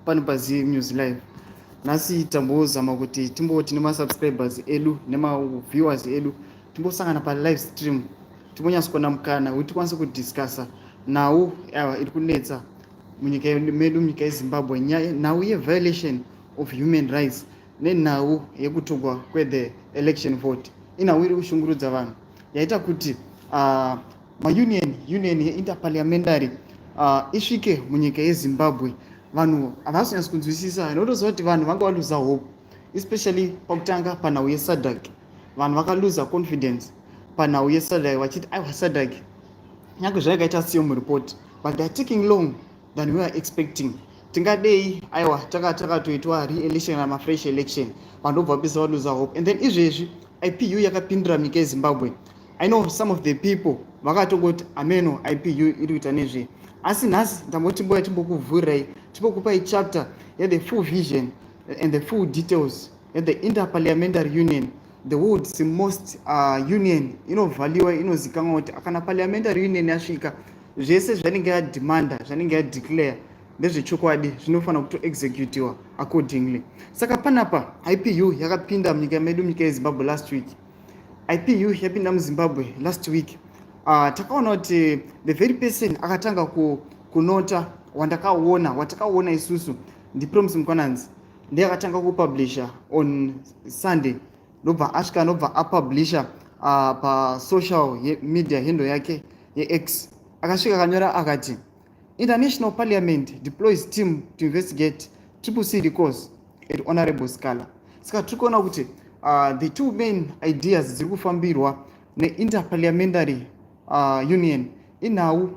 Pano paZim News Live nhasi tambozama kuti timboti nemasubscribers edu nemaviewers edu timbosangana palive stream, timbonyatsokuona mukana wekuti tikwanise kudiscussa nhau iri kunetsa munyika medu, munyika yeZimbabwe, nhau yeviolation of human rights nenhau yekutogwa kwethe election vote. Inhau iri kushungurudza vanhu, yaita kuti maunion union yeinterparliamentary isvike munyika yeZimbabwe. Vanhu havasi kunyatsa kunzwisisa nokutoziva kuti vanhu vanga valuza hope, especially pakutanga panhau yeSADC. Vanhu vakaluza confidence panhau yeSADC vachiti, "Aiwa, SADC nyange zvayakaita SEOM report, but they are taking long than we are expecting. Tingadei aiwa takatoitwa re-election kana mafresh election." Vanhu vobva vapisa valuza hope. And then izvezvi IPU yakapindira munyika yeZimbabwe. I know some of the people vakatongoti, "Ameno IPU iri kuita nezvei?" Asi nhasi ndamboti mboya timbokuvhurirai, timbokupai chapter yethe full vision and the full details yethe Interparliamentary Union, the world's most union inovhaliwa, inozikanwa kuti kana parliamentary union yasvika, zvese zvanenge yademanda, zvanenge yadeclare ndezvechokwadi, zvinofanira kutoexecutiwa accordingly. Saka panapa IPU yakapinda munyika medu, munyika yeZimbabwe, last week. IPU yapinda muZimbabwe last week. Takaona kuti the very person akatanga kunota wandakaona, watakaona isusu, ndiPromise Mkwananzi. Ndiye akatanga kupublisha on Sunday, ndobva asvika, ndobva apublisha pasocial media handle yake yeX. Akasvika akanyora akati, "International Parliament deploys team to investigate Triple C recalls at Honorable Sikhala." Saka tiri kuona kuti the two main ideas dziri kufambirwa neinterparliamentary union inhau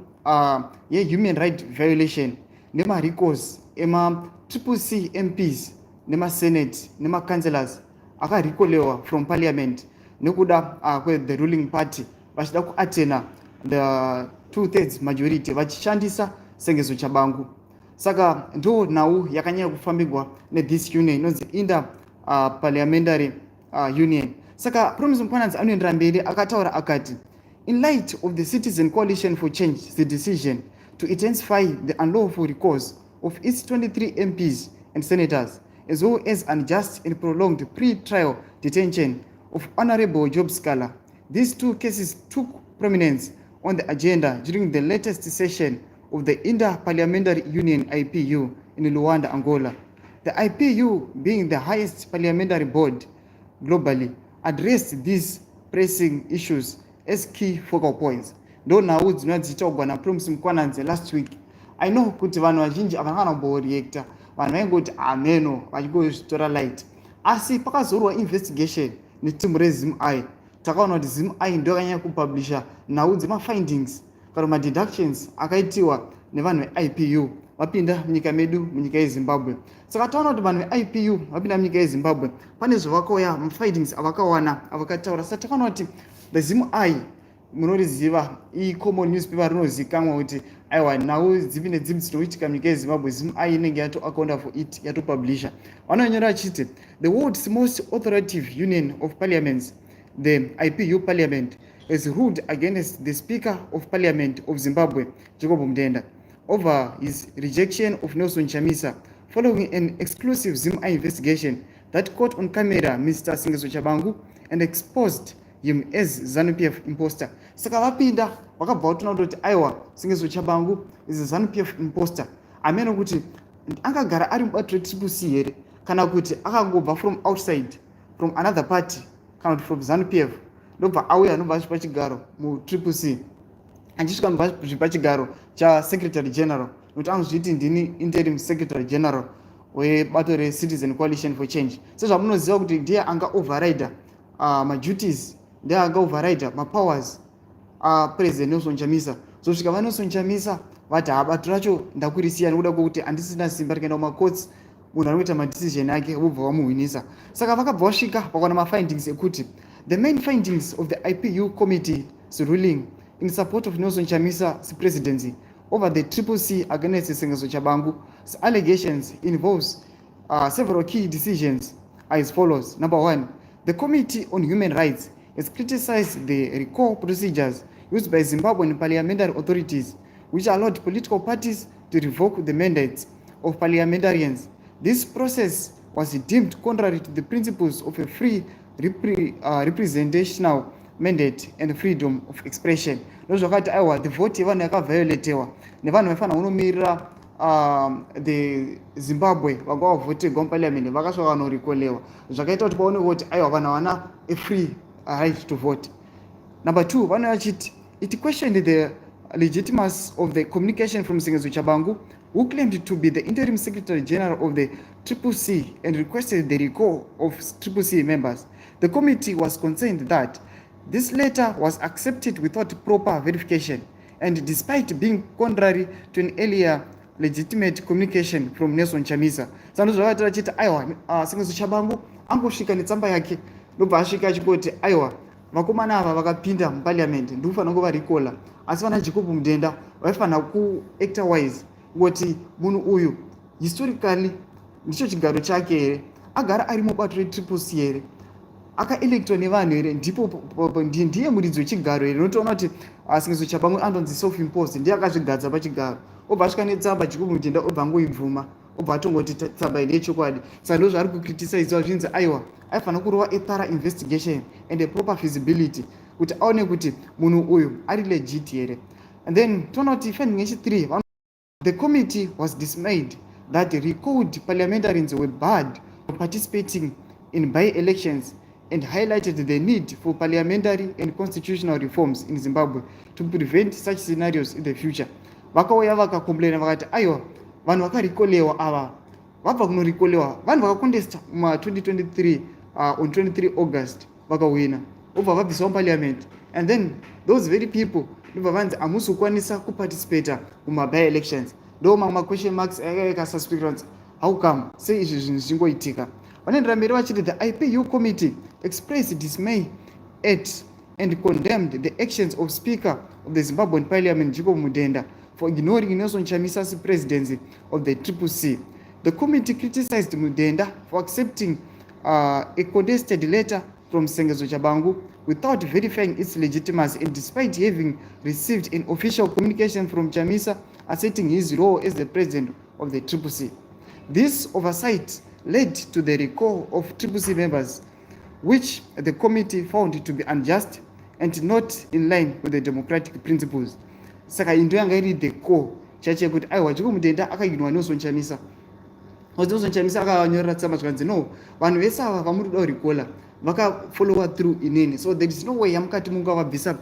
yehuman right violation nemarecalls ema-Triple C MPs nemasenate nemacouncillors akarecallwa from parliament nekuda kwethe ruling party vachida kuattaina the 2/3 majority vachishandisa Sengezo Tshabangu. Saka ndo nhau yakanyanya kufambirwa nethis union inonzi Inter Parliamentary Union. Saka Promise Mkwananzi anoendera mberi akataura akati, "In light of the Citizen Coalition for Change, the decision to intensify the unlawful recalls of its 23 MPs and senators, as well as unjust and prolonged pre-trial detention of Honorable Job Sikhala. These two cases took prominence on the agenda during the latest session of the Inter-Parliamentary Union, IPU, in Luanda, Angola. The IPU, being the highest parliamentary board globally, addressed these pressing issues as key focal points." Ndo nhau dzinova dzichitaurwa naPromise Mkwananzi last week. I know kuti vanhu vazhinji havana kana kumboreacta. Vanhu vaingoti ameno, vachingozvitora light. Asi pakazorwa investigation netimu reZimEye, takaona kuti ZimEye ndo yakanyanya kupublisha nhau dzemafindings kana madeductions akaitiwa nevanhu veIPU vapinda munyika medu, munyika yeZimbabwe. Saka taona kuti vanhu veIPU vapinda munyika yeZimbabwe, pane zvavakauya, mafindings avakawana, avakataura. Saka takaona kuti the ZimEye, munoriziva, icommon newspaper rinozikanwa kuti aiwa, nhau dzipi nedzipi dzinoitika munyika yeZimbabwe, ZimEye inenge yatoaccounta for it, yatopublisha. Vanonyora vachiti, "The world's most authoritative union of parliaments, the IPU Parliament, has ruled against the Speaker of Parliament of Zimbabwe, Jacob Mudenda, over his rejection of Nelson Chamisa following an exclusive ZimEye investigation that caught on camera Mr Sengezo Tshabangu and exposed him as ZANU-PF imposter." Saka vapinda vakabva vatona kutoti aiwa, Sengezo Tshabangu is a ZANU-PF imposter. Amene kuti angagara ari mubato reTriple C here, kana kuti akangobva from outside, from another party, kana kuti from ZANU-PF, ndobva auya, ndobva asvipa chigaro muTriple C, achisvika ndobva zvipa chigaro chasecretary general, nokuti anozviti, "Ndini interim secretary general webato reCitizen Coalition for Change." Sezvamunoziva kuti ndiye anga overrider maduties, ndiye anga overrider mapowers aPresident Nelson Chamisa. Zosvika vaNelson Chamisa vati, "Ha, bato racho ndakurisiya nekuda kwekuti handisina simba. Tikaenda kumacourts, munhu ari kuita madecision ake, vobva vamuhwinisa." Saka vakabva vasvika vakaona mafindings ekuti the main findings of the IPU committee's ruling in support of Nelson Chamisa's presidency over the Triple C against Sengezo Tshabangu's allegations involves several key decisions as follows. Number one, the Committee on Human Rights has criticized the recall procedures used by Zimbabwean parliamentary authorities, which allowed political parties to revoke the mandates of of parliamentarians. This process was deemed contrary to the principles of a free representational mandate and freedom of expression. Ndozvakati aiwa, the vote yevanhu yakavioletewa nevanhu vaifanira kunomirira the Zimbabwe vanga vavhotegwa muparliament, vakasvika vanorecallwa, zvakaita kuti paonekwe kuti aiwa, vanhu havana a free right to vote. Number two, vanouya vachiti it questioned the legitimacy of the communication from Sengezo Tshabangu, who claimed to be the interim secretary general of the Triple C and requested the recall of Triple C members. The committee was concerned that this letter was accepted without proper verification and despite being contrary to an earlier legitimate communication from Nelson Chamisa. Saka ndozvavati vachiti aiwa, Sengezo Tshabangu angosvika netsamba yake, ndobva asvika achingoti aiwa, vakomana ava vakapinda muparliament, ndikufanira kuvarecalla. Asi vana Jacob Mudenda vaifanira kuacta wise kuti munhu uyu historically ndicho chigaro chake here? Agara ari mubato reTriple C here? Akaelectwa nevanhu here? Ndipo ndiye muridzi wechigaro here? Unotoona kuti Sengezo Tshabangu anonzi self imposed, ndiye akazvigadza pachigaro. Obva asvika netsamba, Jacob Mudenda obva angoibvuma, obva atongoti tsamba iyi ndeyechokwadi. Saka ndo zvaari kucriticizewa, zvinzi aiwa, aifanira kurova a thorough investigation and a proper feasibility kuti aone kuti munhu uyu ari legit here. And then toona kuti finding yechi3, the committee was dismayed that recalled parliamentarians were barred from participating in by-elections and highlighted the need for parliamentary and constitutional reforms in Zimbabwe to prevent such scenarios in the future. Vakauya vakacomplaina, vakati aiwa, vanhu vakarecallwa ava, vabva kunorecallwa, vanhu vakacontesta muma2023, on 23 August vakawina, obva vabviswa muparliament, and then those very people ndobva vanzi hamusi kukwanisa kuparticipata mumaby elections. Ndo mamwe maquestion marks akasuspect, how come, sei izvi zvinhu zvichingoitika? Vanoendera mberi vachiti the IPU committee expressed dismay at and condemned the actions of Speaker of the Zimbabwean Parliament Jacob Mudenda for ignoring Nelson Chamisa's presidency of the Triple C. The committee criticized Mudenda for accepting a contested letter from Sengezo Tshabangu without verifying its legitimacy and despite having received an official communication from Chamisa asserting his role as the president of the Triple C. This oversight led to the recall of Triple C members, which the committee found to be unjust and not in line with the democratic principles. Saka iyi ndo yanga iri the core chacho yekuti aiwa, Jacob Mudenda akaignorwa Nelson Chamisa. Nelson Chamisa akanyorera tsamba, zvikanzi no, vanhu vese ava vamuri kuda kurecalla vakafollowa through inini, so there is no way yamukati mungavabvisa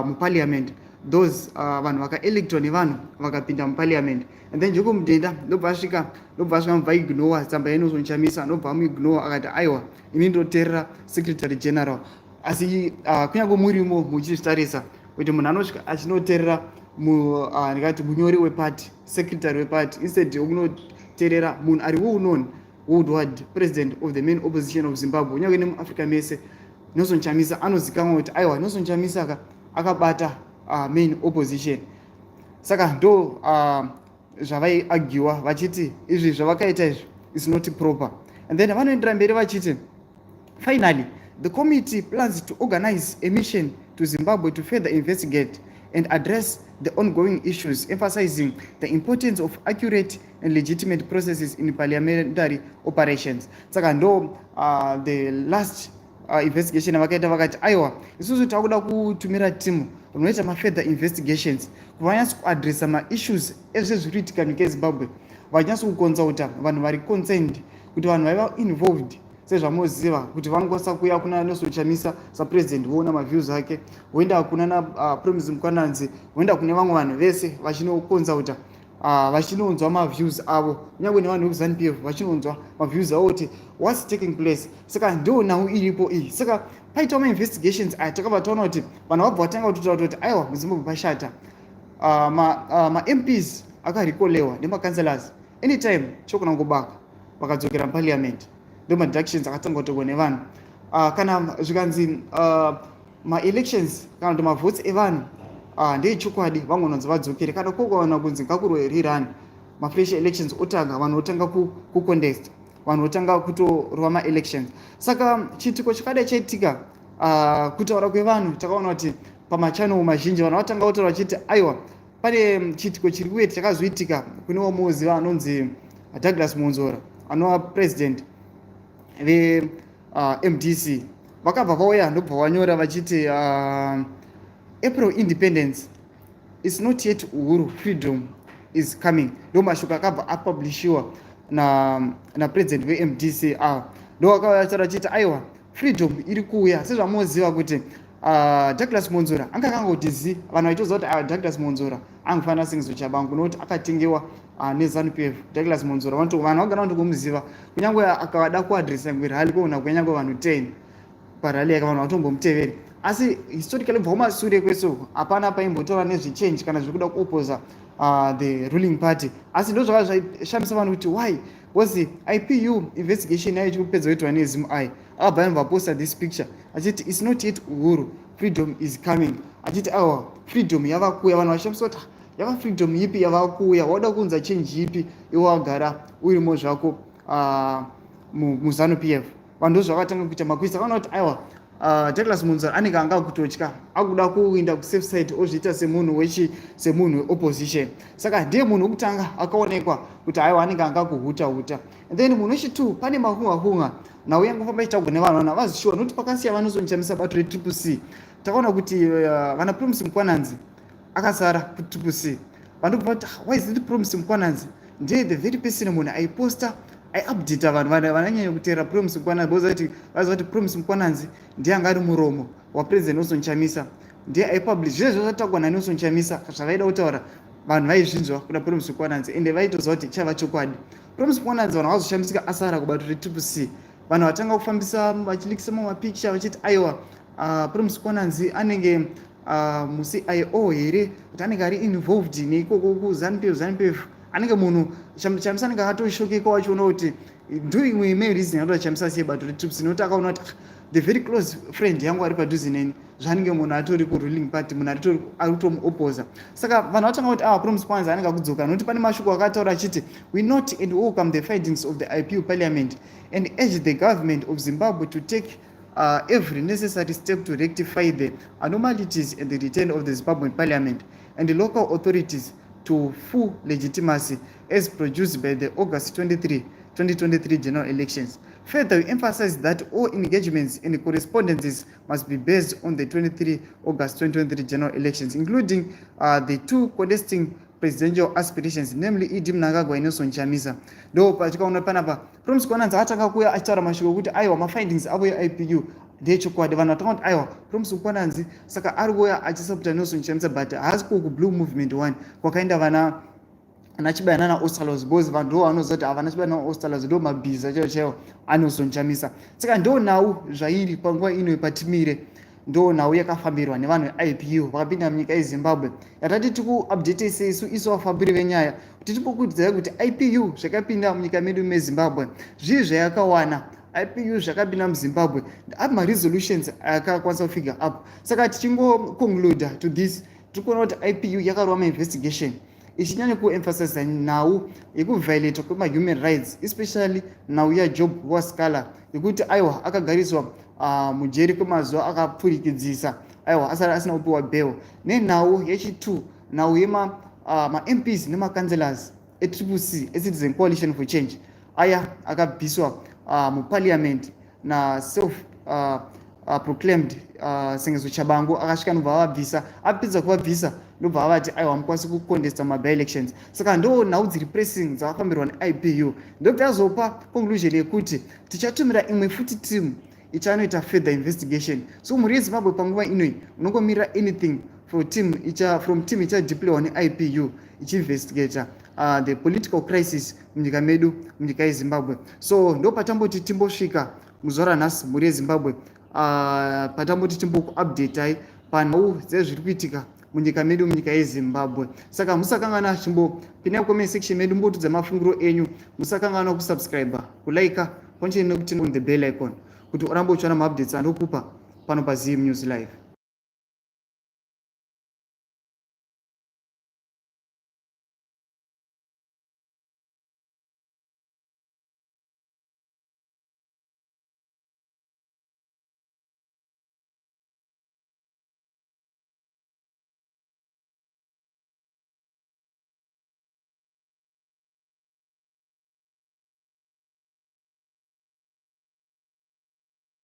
muparliament, those vanhu vakaelectwa nevanhu vakapinda muparliament. And then Jacob Mudenda ndobva asvika mubva ignore tsamba yaNelson Chamisa, ndobva amuignore, akati aiwa, ini ndoteerera secretary general. Asi kunyange murimo muchizvitarisa kuti munhu anosvika achinoteerera ndingati munyori wepati, secretary wepati, instead yekunoteerera munhu ari well known worldwide, president of the main opposition of Zimbabwe, kunyange nemuAfrica mese Nelson Chamisa anozikanwa kuti aiwa, Nelson Chamisa ka akabata main opposition. Saka ndo zvavaiargua vachiti izvi zvavakaita izvi is not proper. And then vanoendera mberi vachiti finally, the committee plans to organize a mission to Zimbabwe to further investigate and address the ongoing issues, emphasizing the importance of accurate and legitimate processes in parliamentary operations. Saka ndo the last investigation vakaita, vakati aiwa, isusu takuda kutumira timu rinoita mafurther investigations kuvanyatso kuaddressa maissues ezve zviri kuitika munyika yeZimbabwe, vanyatso kuconsulta vanhu vari concerned, kuti vanhu vaiva involved, sezvamunoziva kuti vanokwanisa kuuya kuna Nelson Chamisa sapresident, voona maviews ake, voenda kuna na Promise Mkwananzi, voenda kune vamwe vanhu vese vachinoconsulta, vachinonzwa maviews avo, kunyange nevanhu vekuZANU PF vachinonzwa maviews avo kuti what's taking place. Saka ndo nhau iripo iyi. Saka paitawo mainvestigations aya, takabva taona kuti vanhu vabva vatanga kutotaura kuti aiwa, muZimbabwe pashata. MaMPs akarecallwa nemacouncillors, anytime chokuna ngobaka vakadzokera muparliament, ndo madeductions akatanga kutorwa nevanhu. Kana zvikanzi maelections kana kuti mavotes evanhu ndeechokwadi, vamwe vanonzi vadzokere. Kana kokaona kunzi ngakurwe rerun, mafresh elections otanga, vanhu votanga kucontest, vanhu votanga kutorwa maelections. Saka chiitiko chakadai chaitika, kutaura kwevanhu, takaona kuti pamachannel mazhinji vanhu vatanga kutaura vachiti aiwa, pane chiitiko chiri kuweti chakazoitika kune wamuziva anonzi Douglas Mwonzora, anova president veMDC, vakabva vauya ndobva vanyora vachiti, "April independence is not yet uhuru, freedom is coming." Ndo mashoko akabva apublishiwa napresident veMDC ava. Ndo vakataura achiti, aiwa, freedom iri kuuya. Sezvamunoziva kuti Douglas Mwonzora anga akangoti zi, vanhu vaitoziva kuti Douglas Mwonzora angofanira Sengezo Tshabangu, nokuti akatengewa neZANU PF. Douglas Mwonzora vanhu vagara vantogomuziva, kunyange akada kuaddressa rally, kuona kunyange vanhu 10 parally yake, vanhu vatombomuteveri. Asi historically, bva kumasure kwese uko, hapana paimbotaura nezvechange kana zvekuda kuopposa the ruling party. Asi ndo zvaka zvaishamisa vanhu kuti why, because IPU investigation yayo ichikupedza kuitwa neZimEye, akabva yanhu vaposta this picture achiti, "It's not yet uhuru, freedom is coming," achiti, aiwa, freedom yava kuuya. Vanhu vachishamisa kuti, ah, yava freedom ipi yava kuuya? Wauda kuunza change ipi iwe wagara urimo zvako muZANU PF? Vanhu ndo zvakatanga kuita makwisa, vakaona kuti, aiwa, Douglas Mwonzora anenge anga kutotya, akuda kuinda kusafe side, ozviita semunhu wechi semunhu weopposition. Saka ndiye munhu wekutanga akaonekwa kuti, aiwa, anenge anga kuhuta huta. And then munhu wechi2, pane mahunga hunga nhau yangofamba ichitaurwa nevanhu, vanhu havazishuwa, nokuti pakasiya vanozonochamisa bato reTriple C, takaona kuti vana Promise Mkwananzi akasara kuTriple C. Vanobva kuti, ah, why is it Promise Mkwananzi? Ndiye the very person, munhu aiposta, aiupdata vanhu. Vananyanya kuteerera Promise Mkwananzi because vaziva kuti Promise Mkwananzi ndiye anga ari muromo waPresident Nelson Chamisa, ndiye aipublish zvese zvataurwa naNelson Chamisa. Zvavaida kutaura, vanhu vaizvinzwa kuna Promise Mkwananzi, ende vaitoziva kuti chaiva chokwadi. Promise Mkwananzi, vanhu vazoshamisika asara kubato reTriple C. Vanhu vatanga kufambisa vachilikisa mamapicture vachiti, aiwa, Promise Mkwananzi anenge muCIO here, kuti anenge ari involved neikoko kuZANU PF. ZANU PF anenge munhu Chamisa anenge akatoshokeka, wachiona kuti ndo imwe main reason yatoda Chamisa siye bato reTriple C, nokuti akaona kuti, ah, the very close friend yangu ari padhuze neni, zvanenge munhu atori kuruling party, munhu ari kutomuopposa. Saka vanhu vatanga kuti, ah, Promise Mkwananzi anenge akudzoka, nokuti pane mashoko akataura achiti, "We note and welcome the findings of the IPU parliament and urge the government of Zimbabwe to take every necessary step to rectify the anomalies and the return of the Zimbabwean parliament and the local authorities to full legitimacy as produced by the August 23, 2023 general elections. Further, we emphasize that all engagements and correspondences must be based on the 23 August 2023 general elections, including the two contesting presidential aspirations, namely ED Mnangagwa Nelson Chamisa." Ndo patikaona panapa Promise Mkwananzi akatanga kuuya achitaura mashoko ekuti, aiwa, mafindings avo eIPU ndechokwadi. Vanhu vatanga kuti, aiwa, Promise Mkwananzi saka ari kuuya achisapota Nelson Chamisa, but haasi kuBlue Movement one kwakaenda vana Chibaya nana Ostallos, because vanhu ndo vanoziva kuti havana Chibaya naOstallos ndo mabhiza chaivo chaivo aNelson Chamisa. Saka ndo nhau zvairi panguva ino patimire, ndo nhau yakafambirwa nevanhu veIPU vakapinda munyika yeZimbabwe, yatati tikuupdate seisu isu vafambiri venyaya, kuti timbokuudzai kuti IPU zvakapinda munyika medu meZimbabwe, zvii zvayakawana. IPU zvakapinda muZimbabwe, api maresolutions akakwanisa kufigure up? Saka tichingoconcluda to this, tiri kuona kuti IPU yakarova mainvestigation ichinyanya kuemphasiza nhau yekuviolatwa kwemahuman rights, especially nhau yaJob Sikhala, yekuti, aiwa, akagariswa mujeri kwemazuva akapfurikidzisa, aiwa, asati asina kupiwa bail, nenhau yechi2, nhau yemaMPs nemacouncillors eTriple C, eCitizen Coalition for Change, aya akabviswa muparliament naself proclaimed Sengezo Tshabangu. Akasvika ndobva avabvisa. Apedza kuvabvisa, ndobva avati, aiwa, mukwanisi kucontesta maby-elections. Saka ndo nhau dziri pressing dzakafambirwa neIPU. Ndobva yazopa conclusion yekuti tichatumira imwe futi team ichanoita further investigation. So mhuri yeZimbabwe, panguva inoi unongomirira anything from team ichadeploywa neIPU ichiinvestigata the political crisis munyika medu, munyika yeZimbabwe. So ndo patamboti timbosvika muzuva ranhasi, mhuri yeZimbabwe, patamboti timbokuupdatai panhau dzezviri kuitika munyika medu, munyika yeZimbabwe. Saka musakanganwa, chimbopindai comment section medu, mbotudza mafungiro enyu. Musakanganwa kusubscribe, kulike, pamwe nekuti on the bell icon, kuti urambe uchiona maupdates andokupa pano paZim News Live.